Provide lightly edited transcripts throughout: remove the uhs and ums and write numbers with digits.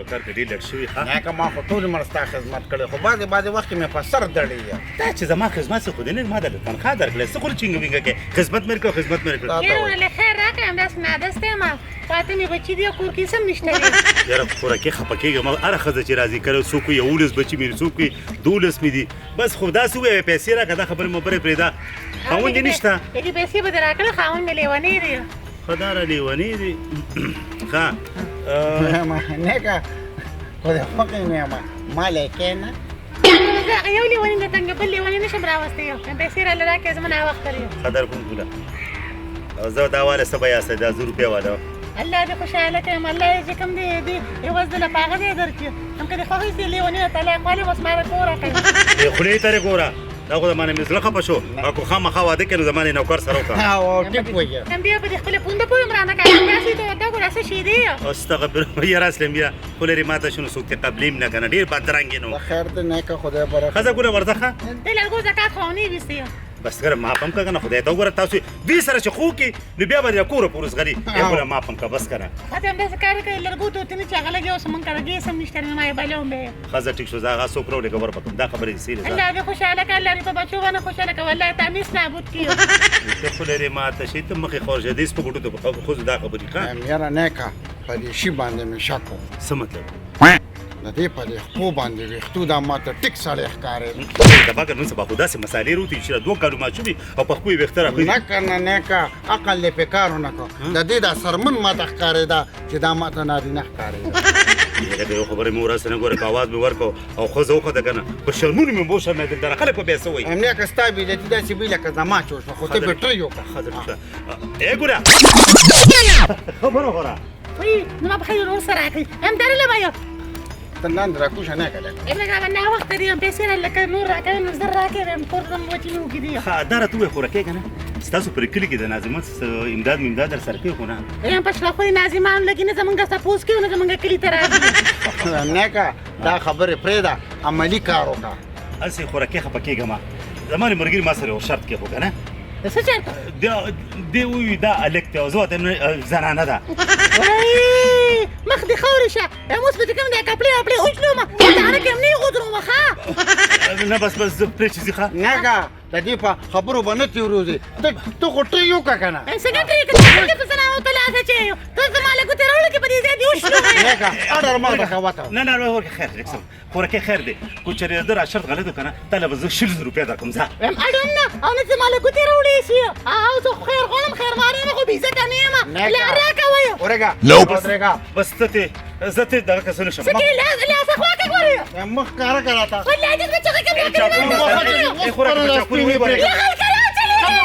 کار کې ډېر لټ شوي ښه. نه که ما خو ټول عمر ستا خدمت کړی، خو بعضې بعضې وخت کې مې په سر دړې یم. دا چې زما خدمت څه خو دې نه، ما درله تنخوا درکړې، څه خو چینګ وینګه کې خدمت مې کړو، خدمت مې کړو. یاره له خیر راکړه، همداسې نادسته یم، پاتې مې بچي دي، کور کې څه هم نشته دی. یاره خورکې خفه کېږه ما، هره ښځه چې راځي کله څوک وي 11 بچي مې دي، څوک وي 12 مې دي، بس خو داسې ووایه پیسې راکړه، دا خبرې مو برې پرېږده. خاوند دې نشته؟ لږې پیسې به دې راکړې، خاوند مې لیونی دی. ښه دا را لیونی دی. ښه نه که خو دې خوښې نه یم، ما لیکې نه. زه هغه یو لیونی نه څنګه بل لیونی نه شم راوستی، یو پیسې راله راکړې، زما ناوخته دی. ښه در کوم ګله، زه دا واله څه بیه سه، دا 100 روپۍ واله. الله دې خوشحاله کړم، الله دې چې کوم دې دې عوض دله په هغه ځای درکړي، هم که دې خوښ شي لیونی نه طلاق والې اوس ما د کور راکړي. دې خولې ته دې ګوره، دا خو زما نه مې زړه خفه شو، او که خامخا واده کوې نو زما نه نوکر سره وکړه. او ټیک وایي. هم بیا به دې خپله پونده پورې هم رانه کړه، داسې ته دا ګوره څه شی دی. استغفر یاره اسلم بیا خو لرې ماته شو نو څوک دې قبلې هم نه که نه، ډېر بدرنګ یې نو. خیر دې نه که خدای برکت. ښځه ګوره ورځه ښه. د لرګو زکات خو نه ویستی. بس ګره معاف هم کړه که نه، خدای ته وګوره تاسو دوی سره چې خو کې نو بیا به دې کوره پورې زغلي. ای ګوره معاف هم کړه بس که نه. ښځه همداسې کار کوي، لرګو ته ورته نه چې هغه لګي اوس مونږ کره ګیس هم نشته، ما یې بلوم به. ښځه ټیک شو، زه هغه څوک راولېږه ور به کړم، دا خبرې دې صحیح ده. الله دې خوشحاله کړه، الله دې په بچو باندې خوشحاله کړه، والله تا نیست نابود کړي. ته خو لرې ماته شي، ته مخې خور شه، دې سپکو ټوټو په ښځو دا خبرې ښه. یاره نه که په دې شي باندې مې شک و. څه مطلب؟ د دې په دې خپو باندې ویښتو دا ماته ټیک سړی ښکارېده. د باګر نن سبا خو داسې مسالې روتي چې 2 کالو ماشومې او په خپو یې ویښته راخوځي. نه که نه، نه که عقل دې پې کار ونه کړ. د دې دا څرمن ماته ښکارېده چې دا ماته نارینه ښکارېده. لکه یو خبره مې ورسره نه ګوره، که اواز مې ورکړ او ښځه وخته که نه، په شرمونو مې وشرمېدل، دغه خلک به بیا څه وایي؟ نه که ستا بېعزتي داسې وي لکه زما چې وشوه، خو ته پرې ټری وکړه. ښځه ټیک شوه. ای ګوره خبره وکړه. وایي زما په خیر ورور سره راکړي، هم درله به یو. ته لاندې راکوشه نه که لږ. ای لږه به ناوخته دی، هم پیسې راله که نور راکوې نو زر راکړې، هم کور ته مو وچې وکړي دي. ښه دا راته ووایه خورکۍ که نه، ستاسو پر کلي کې د ناظمان څه امداد ممداد در سره کوي خو نه؟ هم په شله خو یې ناظمان لګي، نه زمونږ تپوس کوي نه زمونږ کلي ته راځي. نه که دا خبرې پرېږده، عملي کار وکړه. هسې خورکۍ خفه کېږه مه، زما د ملګري ما سره یو شرط کېښود که نه. څه شرط؟ دی ووایي دا هلک دی او زه ورته وایم زنانه ده. وایي مخ دې خاورې شه، اوس به چې کوم دا کپړې وپړې وچلومه، دانه کې هم نه ودرومه ښه. نه بس بس زه پرې چې ځي ښه. نه که د دې په خبرو به نه تېروځې، ته خو ټری وکړه که نه. څنګه ټری کړه؟ څنګه په زنانو ته لاس اچوې؟ ته زما له ګوتې راوړه کې په دې ځای دې وشلومه. نه که اډر ما ته وته. نه نه نه ورکه خیر دی، خورکۍ خیر دی، که چېرې ده را شرط غلط وکړه نه، تا له به زه 20 زره روپۍ درکړم ځه. وایم اډم نه، او نه زما له ګوتې راوړی شي. او زه خو خیر غواړم، خیر مارې یم، خو بېعزته نه یم. لار راکوئ. ورېږه. ورېږه. بس ته تې، زه تې دغه کس نه شم. څه کوې؟ لاس خوا کې ګورې. مخ ښکاره کړه راته. والله دې زه چغه کوم، راکړه. ای خورکه، په چاقو دې وبرېږه. یخل کړه، چلېږي.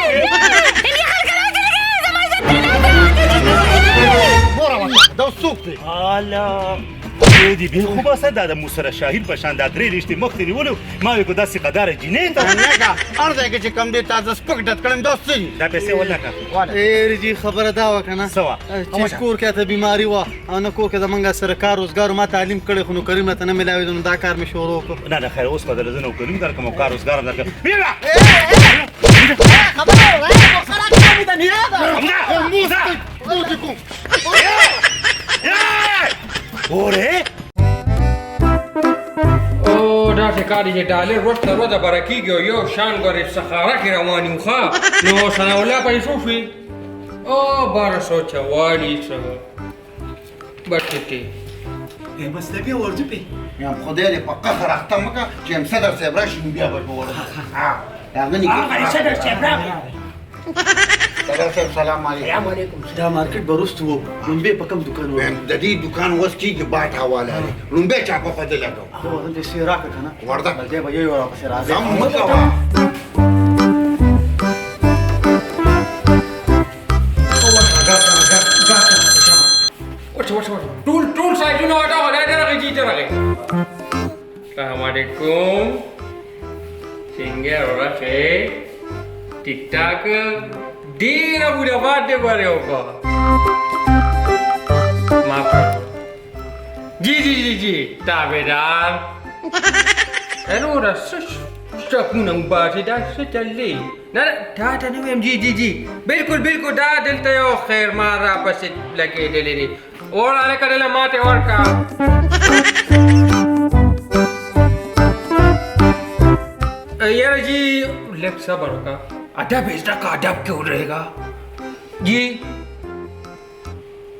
یخل کړه، چلېږي. زما عزت دې نه دی. ګوره ورته، دا څوک دی؟ اله. دې بې خو بس دا د موسره شاهین په شان دا درې رشتې مخ ته نیولو، ما وې کو داسې قداره جینۍ ته. نه که هر ځای کې چې کوم دی تازه سپک ډت کړم، دا څه دي؟ دا پیسې ولا که. والا. ای جی خبره دا وه که نه؟ څه وه؟ چې کور کې ته بیماري وه او نه کور کې زمونږ سره کار روزګار، ما تعلیم کړی خو نوکري ماته نه میلاوېده، نو دا کار مې شروع کړو. نه نه خیر، اوس به درله زه نوکري هم درکړم او کار روزګار هم درکړم. بیره! خبره وه، خبره وه، دا نه ده. اورې؟ او داسې کار دی چې ډالر ورځ تر ورځه بره کېږي او یو شان ګورې سخاره کې روان یو ښه. نو ثناءالله پیسې شوې؟ او 1244 بس ټیک. ای بس ته بیا ورځو پې. یم خدای دې په قهر اخته مه کړه چې یم صدر صاحب راشي نو بیا به وړم. دا هغه نیکه. هغه صدر صاحب راغی. صدر صاحب سلام علیکم. سلام علیکم. دا مارکیټ به وروسته وو، لومبی په کوم دکان وو؟ د دې دکان اوس کېږي باټ حواله دی، لومبی چا په پدې لګو. ته ورته پیسې راکړه که نه؟ ورده. بل دی به یو یو راپسې راځي. غم مه کوه. ورشه ورشه ورشه، ټول ټول سایزونه ورته وغوړه، درغی جی درغی. السلام علیکم. څنګه وروره ښه؟ ټیک ټاک. ډېره موده بعد دې بری وکړه. معاف کړه. جی جی جی جی تابعدار. وروره څه شکونه وباسې، دا څه چل دی؟ نه نه تا ته نه وایم. جی جی جی بالکل بالکل، دا دلته یو خیرمار راپسې لګېدلی دی. وړه هلکه دله ماتې ورکړه. یاره جی لږ صبر وکړه، ادب زده کړه، ادب کې ودرېږه. جی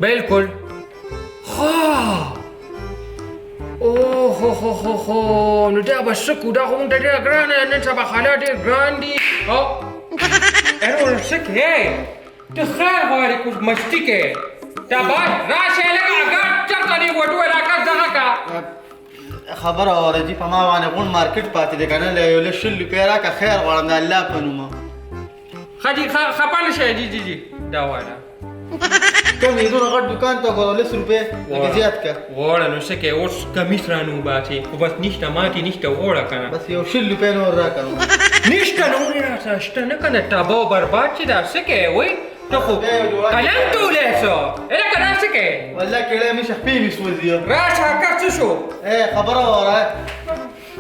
بالکل. ها اوه هو هو هو هو، نو دا به څه کړو؟ دا خو موږ ته ډېره ګرانه ده، نن سبا حالات ډېر ګران دي. او اره څه کوې ته؟ خیر غواړې کوم مستي کوې؟ دا باد راشه لږه، اګر چېرته دې وټوی راکړه دغه که خبره اوره جي، په ما باندې غونډ مارکیټ پاتې دی که نه، له یو له 20 روپۍ راکړه، خیر غواړم د الله په نوم. ښه جي، خفه نه شئ. جي جي جي، دا واله کم یې دونه غټ دکان ته ګوره، لس روپۍ لږ زیات کړه. غواړه نو څه کوې اوس؟ کمیس رانه وباسې خو بس نشته، ماتې نشته، غواړه که نه. بس یو 20 روپۍ نور راکړه. نشته نو راته شته نه که نه، تباه او برباد چې دا څه کوې؟ وایي ته خو قلم تولی څه هلکه، دا څه کوې؟ والله کړی مې شه، خپې مې سوځي. راشه کار څه شو؟ ای خبره واوره.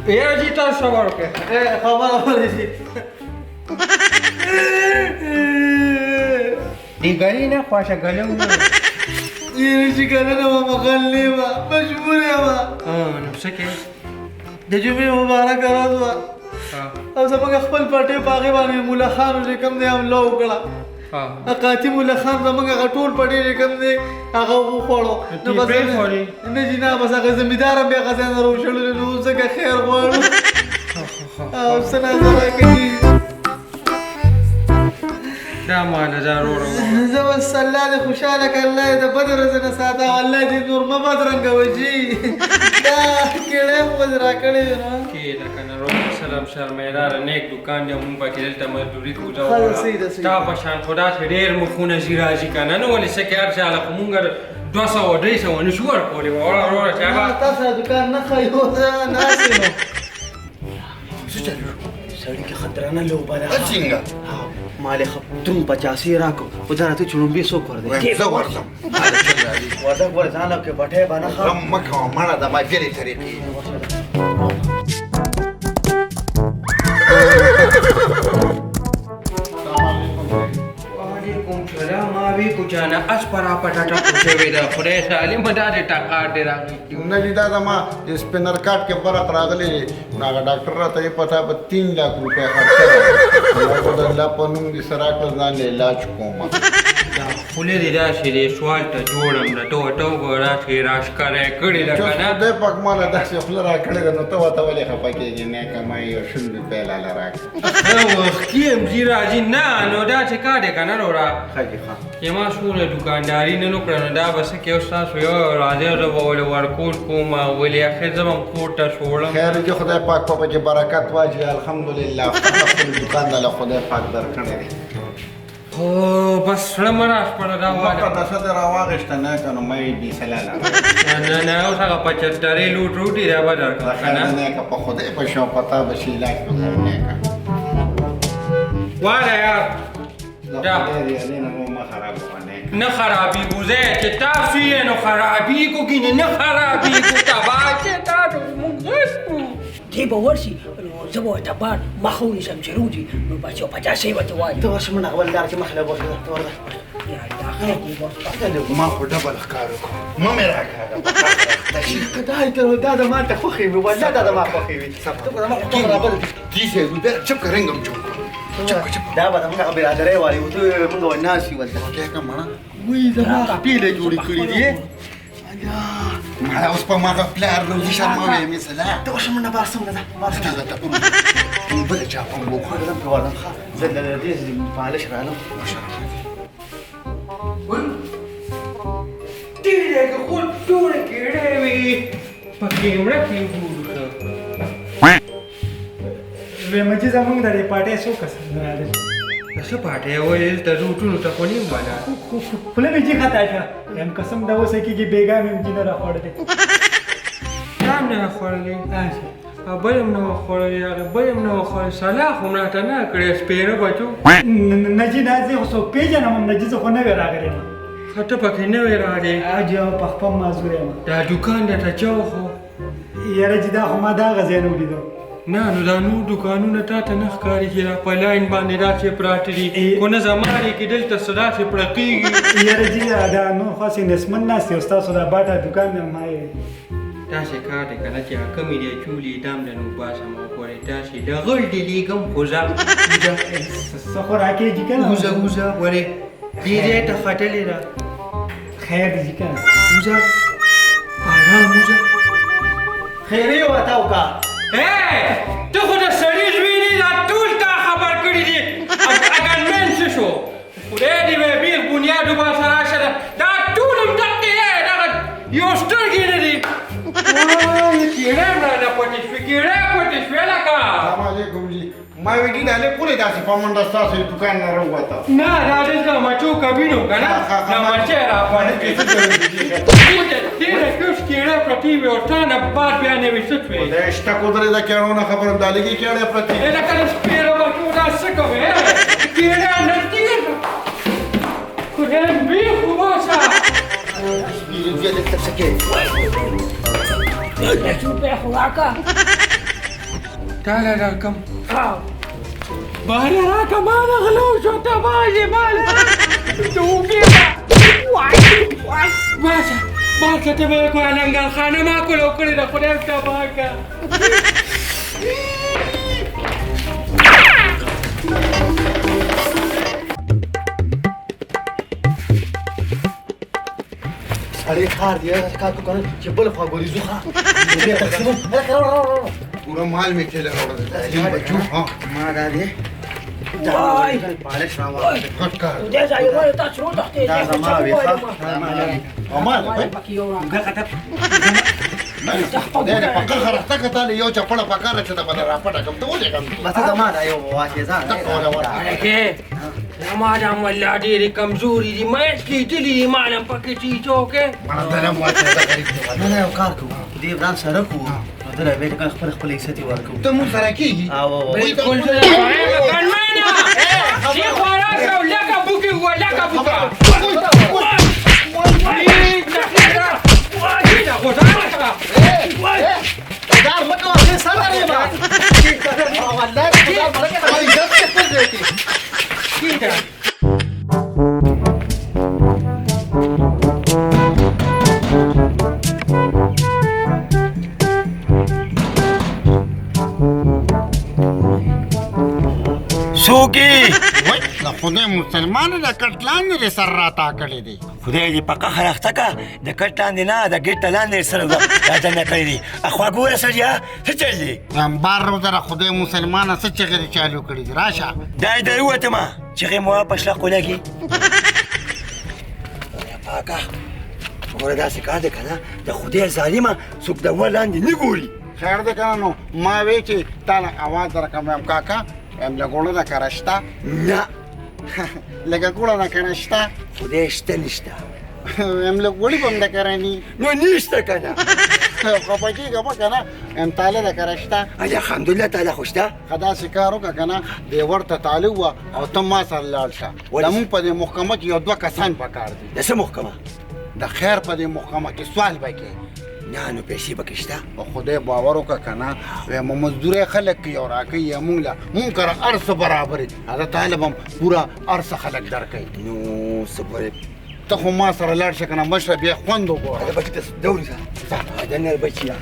یاره جي تاسو صبر وکړئ. ای خبره واوره جي. دې ګلې نه خواشه ګله ونه. یاره چې ګله نه وم، غل نه یم، مجبور یم. نو څه کوې؟ د جمعې مبارکه ورځ وه او زموږ خپل پټې په هغې باندې ملا خان چې کوم دی حمله وکړه. قاطي ملا خان زموږ هغه ټول پټې چې کوم دی هغه وخوړو. نو بس نه جي نه، بس هغه زمیندار هم بیا هغه ځای نه راوشړلو، نو اوس ځکه خیر غواړو او څه نظر راکوي. دا ماله دا وروره زه بس الله دې خوشحاله کړه، الله دې د بدې ورځې نه ساته او الله دې نور مه بدرنګوه جي. دا کیړی مو بس راکړی وي نو کېده که نه. روغ سلام شرمیداره نیک دکان دی، مونږ پکې دلته مزدوري کوو. ښه ده، صحیح ده، صحیح تا په شان خو داسې ډېر مخونه ځي راځي که نه. نو ولې څه کې هر چا له خو مونږ 200 300 نه شو ورکولی. وروره وروره صاحبه تا سره دکان نه ښیو، زه ناست یم. څه چل سړي کې خطرانه لوبه ده. څنګه؟ ما له دروم 85 راکړو، خو دا راته چې ړومبی څوک ور دی؟ زه ورځم. ورځه ګوره ځان له کې بټی به نه ښه. غم مه کوه مړه، د ما بېلې طریقې. وعلیکم سلام. ما وی کوچانه اس پرا پټاټه کوچوي ده، خدای سالم دا دې ټکار دې راغلی. نه جي، دا زما د سپینر کارت کې فرق راغلی دی. نو هغه ډاکټر راته یې پته په 3 لاک روپۍ خرڅه ده. خو د الله په نوم دې څه راکړه، ځان له علاج کوم. دا خولې دې داسې دی سوال ته جوړم ده، ته ورته وګوره داسې راشکره یې کړې ده که نه. خدای پاک ماله داسې خوله راکړې ده، نو ته ورته ولې خفه کېږې؟ نه که ما یو 20 روپۍ لاله راکړه. وختي یم ځي راځي نه. نو دا چې کار دی که نه وروره، ښه جي ښه، چې ما څومره دوکانداري نن وکړه، نو دا به څه کوې اوس؟ تاسو یو راځئ، زه به ولې ورکول کوم، ولې اخر زه به هم کور ته شوړم. خیر جي، خدای پاک په پکې برکت واچوي. الحمدلله خپل دوکان له خدای پاک درکړی دی. خو بس زړه مه راسپړه دا واله. نشه دې راواخېسته نه که نو ما یې بې سلا لره. نه نه، اوس هغه 75 لوټ روټي دا به درکړم که نه. نه که په خدای به شي او په تا به شي، علاج به کوم نه که. واله یار دا خدای دې نه نو مه خرابوه. نه خرابېږو، ځای چې تاسو یې نو خرابېږو کینې نه خرابېږو. تباه چې تاسو موږ غږ کړو. دی به ورشي نو زه به ورته بار مخه ونیسم چې روځي، نو بس یو 85 به ترې والي. ته ورشه منډه، بل لار چې مخې له ورشه، ته ورځه. یا الله خیر دې ورته. ما خو ډبل ښکار وکړو، مه مې راکاږه. دا دا د ما ته خوښې وي، والله دا د ما خوښې وي. ته خو زما خوښه برابر دي. دي صاحب بیا چپ که رنګ هم جوړ کړو. دا به زموږ هغه برادرۍ والي وو، ته موږ ور ناست یو هلته. کېږه مړه. وایي زما خپې له جوړې کړې دي. مړه اوس په ما پلار روزي شرموې مې سلا. ته ورشه منډه، بار څومره ده؟ بار څومره ده؟ بله چا پم وکړه. زه پرې ورځم. ښه زه له دې پالش رالم. ډېرې که خو ټولې کېړې وي په کېمړه کې ګورو. ویم چې زمونږ د دې پارټۍ څو کسان راغلل؟ څه پارټۍ وایي؟ دلته روټونو ته خو نه یم بلد. خوله مې چې خطا شوه، یم قسم د اوسه کېږي بېګا مې هم چې نه راخوړلې. دا هم نه راخوړلې، بل هم نه وه خوړلې، هغه بل هم نه وه خوړلې. سلا خو هم راته نه کړې سپېره بچو. نه جي نه، زه خو څوک پېژنم هم نه جي، زه خو نوی راغلی یم. ښه ته پکې نوی راغلې؟ جي په خپل معذور یم. دا دوکان درته چا وښود؟ یاره جي دا خو ما د هغه ځای نه ولیدو. نه نو دا نور دوکانونه تا ته نه ښکاري چې دا په لاین باندې داسې پراته دي؟ خو نه زما دی کې دلته څه داسې پړقېږي. یاره جي دا نور خو هسې نسمن ناست دی او ستاسو دا باټه دوکان دی. ما یې تاسې کار دی که نه چې کمې دی چولې دام له نو باسم او پورې تاسې د غل دې لېږم خو ځه وځه. څه خوراک یې جي که نه؟ وځه وځه ولې دې ځای ته ختلې ده. خیر دی جي که نه؟ وځه آرام وځه. خیرې ورته وکړه. ته خو د سړي زوی نه، دا ټول تا خبر کړي دي. اګرمن څه شو؟ خدای دې وایي بیخ بنیاد وباسه راشه، دا ټول هم دقې دی، دغه یو سترګې نه دي. کیړی هم رانه پټې شوې، کیړی پټې شوې لکه. سلام علیکم جي. ما ویل دا هلک ولې داسې په منډه ستاسو د دوکان نه راووته؟ نه دا دلته مچو کمینو که نه، دا مچۍ راپټې شوې. ډېره کوس کیړی پرتې وې او تا نه بعد بیا نه وي څه شوې؟ خدای شته قدرې د کیړو نه خبرم، دا لږې کیړې پرتې. لکه د سپېرو بچو دا څه کوې؟ کیړی نږدې خدای بیخ وباسه. لس روپۍ خو راکړه. تاله درکم. باله راکړه، ما نه غلو شو، ته بازې باله ته وګې. باسه باسه، ته به یې کوه لنګرخانه ما کولو کړې ده، خدای تباه کړه. سړی ښار دی، هغه کار کو کنه چې بل خوا ګوري ځو. ښه بیا تقسیموم. هلکه راوړه راوړه راوړه. پوره مال مې تېله راوړی دی بچو. ها ما دا دی وای پالش راوړه. غټ کار خدای ظالمانو تاسو وتښتئ. دا زما وي ښه. مال پکې یو راکړه. خدای دې په قهر اخته کړه، تا له یو چپړه پکار ده چې ته به راپټه کړم، ته ولې غم بس زما دا یو واچې ځه. دقه وله وله. هلکې زما دا ملا ډېرې کمزوري دي، منځ کې تللي دي، ما نه پکې چې څوک مړه دلم واچې دا غریب دی. نه نه یو کار کوو، دې وران سره کوو نو دله به کله خپل خپل حصه تی ورکوو. ته مونږ سره کېږي؟ بالکل. ګنمنه چې خوراک او لکه بوکې وه، لکه بوکه. دار مکه وه سر لرې ما والله دار مکه عزت کې خپل ځای کې. څوک یې؟ وای د خدای مسلمانو د کټ لاندې دې سر راتا کړی دی. خدای دې په قهر اخته کړه، د کټ لاندې نه د ګېټ لاندې سره راجنه کړی دی. اخوا ګوره سړیه څه چل دی؟ امبار روزه د خدای مسلمانه څه چغې دې چالو کړي دي؟ راشه. دا یې در ووتم چغې مو په شلقو لګي. پاکه ګوره داسې کار دی که نه د خدای ظالمه څوک د ور لاندې نه ګوري. خیر دی که نه نو ما وی چې تا له اواز درکړم، وایم کاکا وایم لږ اوړه د کره شته؟ نه. لږه ګوړه د کره شته؟ خدای شته نشته. وایم لږ غوړي به هم د کره ني. نو نشته که نه. خفه کېږه مه که نه. وایم تاله د کره شته؟ الحمدلله تاله خو شته. ښه داسې کار وکړه که نه، دې ور ته تاله ووه او ته ما سره لاړ شه. زموږ په دې محکمه کې یو دوه کسان پکار دي. د څه محکمه؟ د خیر په دې محکمه کې سوال به کې. نه نو پیسې پکې شته؟ په خدای باور وکړه که نه، وایم مزدورۍ خلک کوي او راکوي یې موږ له، موږ کره هر څه برابر دي، هغه تا له به هم پوره هر څه خلک درکوي. نو څه پورې ته خو ما سره لاړ شه که نه مشره بیا خوند وګوره. دا بچي ته دوري ځه. دا نر بچیه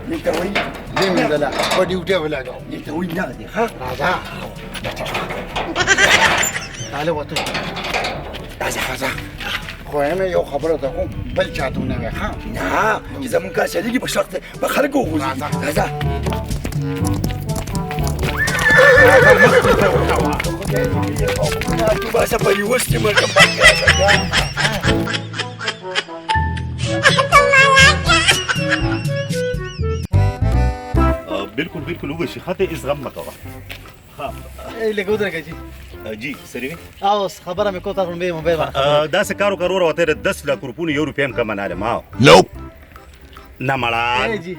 دلته وایي دې مې دله په ډیوټۍ ولګوه. دلته وایي نه دی ښه. راځه تاله وته. راځه راځه. خو وایم یو خبره ته کوم بل چاته ونه وایې ښه؟ نه چې زموږ کار چلېږي په شخص په خلکو وغورځي. راځه. باسه په یوستې مرګ. بالکل بالکل وبشي خاطر هیڅ غم مه کوه. لږ ودرېږه جي. جی سړي اوس خبره مې کوته کړم، موبایل باندې داسې کار وکړه وروره، ورته د 10 لاکه روپو نه یو روپۍ هم کمه نه اخلم. نه مړه جي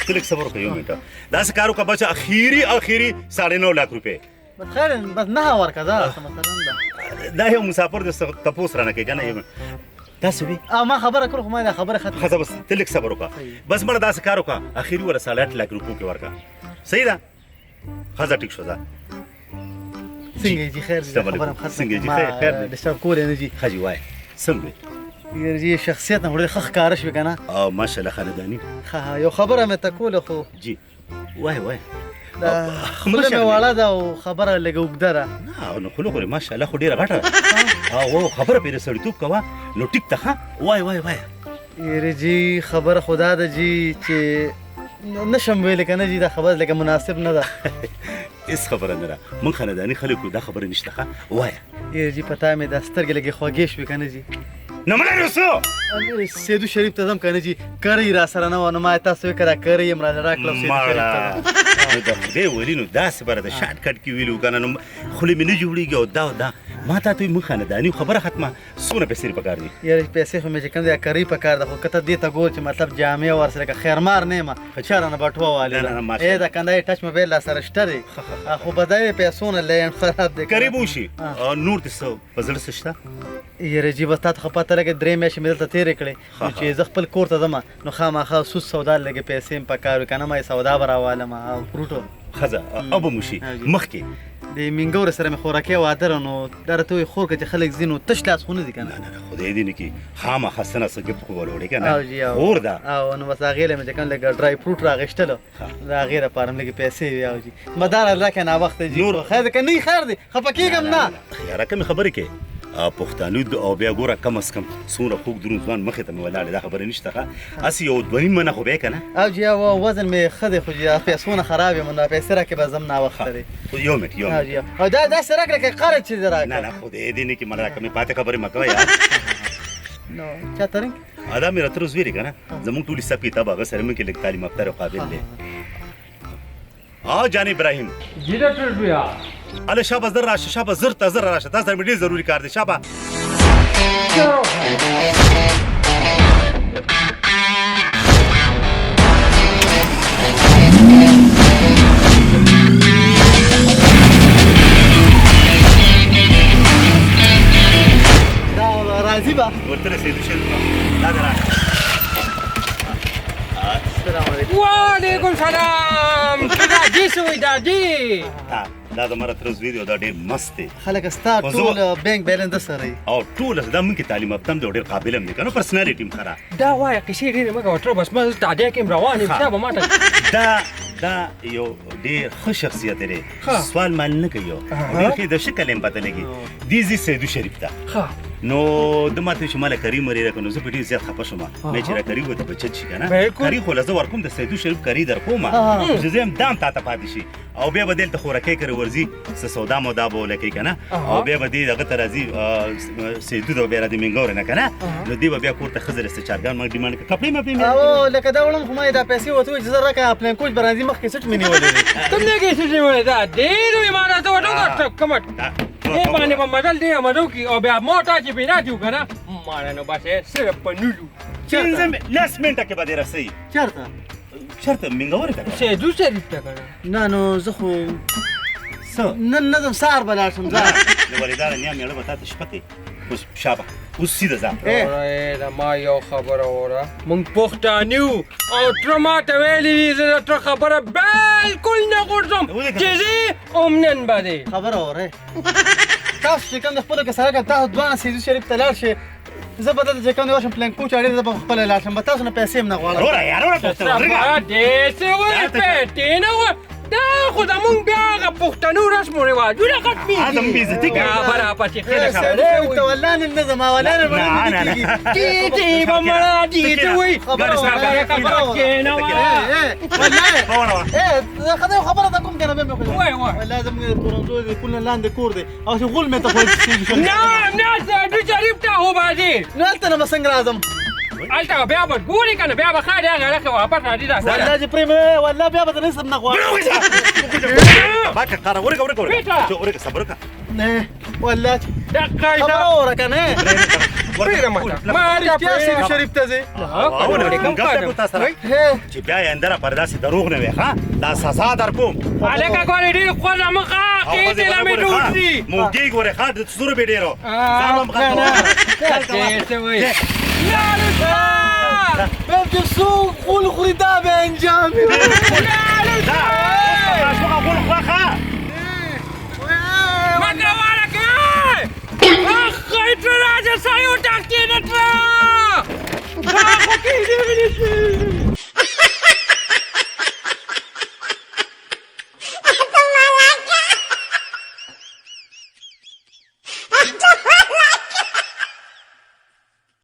ته لږ صبر وکړه یو منټ. داسې کار وکړه بچه اخیري اخیري 9.5 لاک روپۍ. بس خیر بس نه ورکړه دا مثلا دا یو مسافر د تپوس رانه کوي که نه داسې وي. ما خبره کړو خو ما دا خبره ختمه. ښه بس ته لږ صبر وکړه بس مړه داسې کار وکړه اخیري وره 8.5 لاک روپو کې ورکړه. صحیح ده؟ ښه ټیک شو ځه. څنګه جی خیر دی؟ خبره ختمه. څنګه جی خیر خیر دی؟ ډسټرب کولې نه جی. ښه جی وایه څنګه؟ یاره جي شخصیت نه ډېر ښه ښکاره شوې که نه؟ او ماشاءالله خانداني. ښه یو خبره مې ته کوله خو. جی وایه وایه. دا خوله مې واړه ده او خبره لږه اوږده ده. نه نو خوله خو دې ماشاءالله خو ډېره غټه ده. او خبره پرې د سړیتوب کوه نو ټیک ته. ښه وایه وایه وایه. یاره جي خبره خو دا ده جي چې نشم ویلی که نه جي، دا خبره لکه مناسب نه ده. هېڅ خبره نه ده، موږ خانداني خلک یو، دا خبره نشته. ښه وایه. یاره جي په تا مې دا سترګې لږې خوږې شوې که نه جي؟ نو مړی نو څه؟ سیدو شریف ته ځم که نه جي، کرۍ را سره نه وه نو ما تاسو وکړه دا کرۍ یې راله راکړه سیدو شریف ته ځم. نو د خدای ولي نو داسې به راته شارټ کټ کې ویلي وو که نه، نو خولې مې نه جوړېږي. او دا دا ما تا ته وایي موږ خانداني یو، خبره ختمه. څومره پیسې دې پکار دي؟ یاره پیسې خو مې چې کوم دی کرۍ پکار ده، خو که ته دې ته ګور چې مطلب جامې ورسره که خیرمار نه یم چا رانه بټوه والې ده. ای دا کندهار ټچ موبایل را سره شته دی، خو به دا یې پیسو نه لینډ خراب دی. کرۍ به وشي. نور دې څه په زړه څه شته؟ یاره جي بس تا ته خو پته لګي درې میاشتې مې دلته تېرې کړې، نو چې زه خپل کور ته ځم نو خامخا سود سودا لږې پیسې مې پکار وي که نه ما یې سودا به راوالم او فروټو. ښځه او به مو شي مخکې د مینګور سره مې خورکۍ واده ده، نو دا راته وایي خور که چې خلک ځي نو تش لاس خو نه ځي که نه. نه نه خدای دې نه کړي، خامخا څه نه څه ګفټ خو به راوړې که نه، خور ده. او نو بس هغې له مې چې کوم لږ ډرای فروټ راغېشتلو د هغې لپاره مې لږې پیسې وي. او جي مدار الله که ناوخته جي نور خیر دی که نه خیر دی، خفه کېږم نه. یاره کمې خبرې کوې پښتانه او بیا ګوره کم از کم څومره خوږ دروند ځوان مخې ته مې ولاړ دی، دا خبره نشته. ښه هسې یو دوه نیم منه خو به یې که نه. او جي او وزن مې ښه دی خو جي پیسو نه خراب یم، نو پیسې راکړې به ځم ناوخته دی. یو منټ یو منټ. او دا داسې راکړه که قرض چې دې راکړه. نه نه خدای دې نه کړي مړه راکړه مې پاتې خبرې مه کوه یار. نو چا ته رنګ؟ دا مې راته زوی دی که نه، زموږ ټول حساب کتاب هغه سره مونږ کې لږ تعلیم یافته او قابل دی. ها جان ابراهیم. جی ډاکټر بیا. اله شابه زر راشه، شابه زر ته زر راشه، تا سره مې ډېر ضروري کار دی. شابه. دا راځي به ورته رسېدو شریف دا دی راشه. السلام علیکم. وعلیکم سلام. دا جی سوی دا جی. دا زما تره زوی دی او دا ډېر مست دی. خلک ستا ټول بانک بیلنس د سره او ټول دا مونږ کې تعلیم یافته هم دی او ډېر قابل هم دی که نه، پرسنالټي هم ښه ده. دا وایه قصې ډېرې مه کوه تره، بس ما زه تادی کې یم روان یم، تا به ما ته دا دا یو ډېر ښه شخصیت دی، سوال مال نه کوي، ډېر ښه د شکل یې هم پته لګي. دی ځي سیدو شریف ته. نو د ماته چې ماله کریم ورې راکړه، نو زه په ډېر زیات خفه شوم. مې چې را کریم ورته بچت شي که نه، کري خو له زه ورکوم د سیدو شریف کري در کوم، چې زه هم دام تا ته پاتې شي. او بیا به دلته خورکۍ کري ورځي، څه سودا مودا به ولکوي که نه، او بیا به دی دغه ته راځي سیدو ته به بیا راځي مینګورې نه که نه، نو دی به بیا کور ته ښځې له څه چارګان ما ډیمانډ کړه، کپړې مپړې مې. او لکه دا وړم خو ما یې دا پیسې ورته وویل چې زه راکړه پلان کوچ به راځي مخکې سیټ مې نیولی دی. کوم ځای کې سیټ نیولی دا ډېر وي ما راته ورته کومه دې باندې به مزل دی مزو کي او بیا ما تا چې بنا دیو که نه ماله نو بس صرف په نولو پنځه لس منټه کې به دې رسوي. چېرته؟ چېرته مینګورې ته که سیدو شریف ته که نه؟ نه نو زه خو څه نن نه ځم، سهار به لاړ شم. ځه نو ولې دا نیا مېړه به تا ته شپه کوي. اوس شابه اوس سیده ځه. وروره ما یو خبره وره، موږ پښتانه یو او تره ما ته ویلي دي زه د تره خبره بلکل نه غورځوم چې ځې هم نن به دی. خبره وره تاسو چې کوم د خپلو کې سره کړه، تاسو دواړه سیدو شریف ته لاړ شئ، زه به دلته چې کوم دی ورشم پلان کوچ اړې، زه به خپله لاړ شم، به تاسو نه پیسې هم نه غواړم. وروره یاره وروره پښتنه داسې ولې پیسې نه غواړم؟ دا خو زمونږ بیا هغه پښتنو رسم و رواجونه ختمېږي. زموږ بېعزتي کوي. بیا به راپسې ښه سړی وي ته والله نن نه ځم، والله نن به نه کېږي. دې به مړه دې ته وایي خبره کښېنه والله ښه خبره ده کوم که نه بیا مې وایه وایه. والله زموږ د تورنزو د پل نه لاندې کور دی او چې غول مې ته خو نه نه سیدو شریف ته خو به ځې. نو هلته نه به څنګه راځم؟ هلته بیا به ګورې که نه، بیا به ښه دی هغه هلکه واپس راځي. دا والله چې پرې مې والله بیا به د نسب نه غواړم. باکه قاره ورکه ورکه ورکه ورکه صبر وکړه. نه والله دقه خبره وره که نه پرېږده ماته ما رښتیا سیدو شریف ته ځې؟ چې بیا یې اندره پر داسې دروغ نه وې ښه دا سزا در کوم. هلکه ګورې ډېر خوږه مخه خېټې له مې ټوټ دي. موږې ګورې ښه د څو روپۍ ډېرو ځان هم بیا چې څوک غول خوري دا به انجام وي. غول خوره ښه مګر واړه که اخ تره راځه سړی وټاکې نه تره. کې.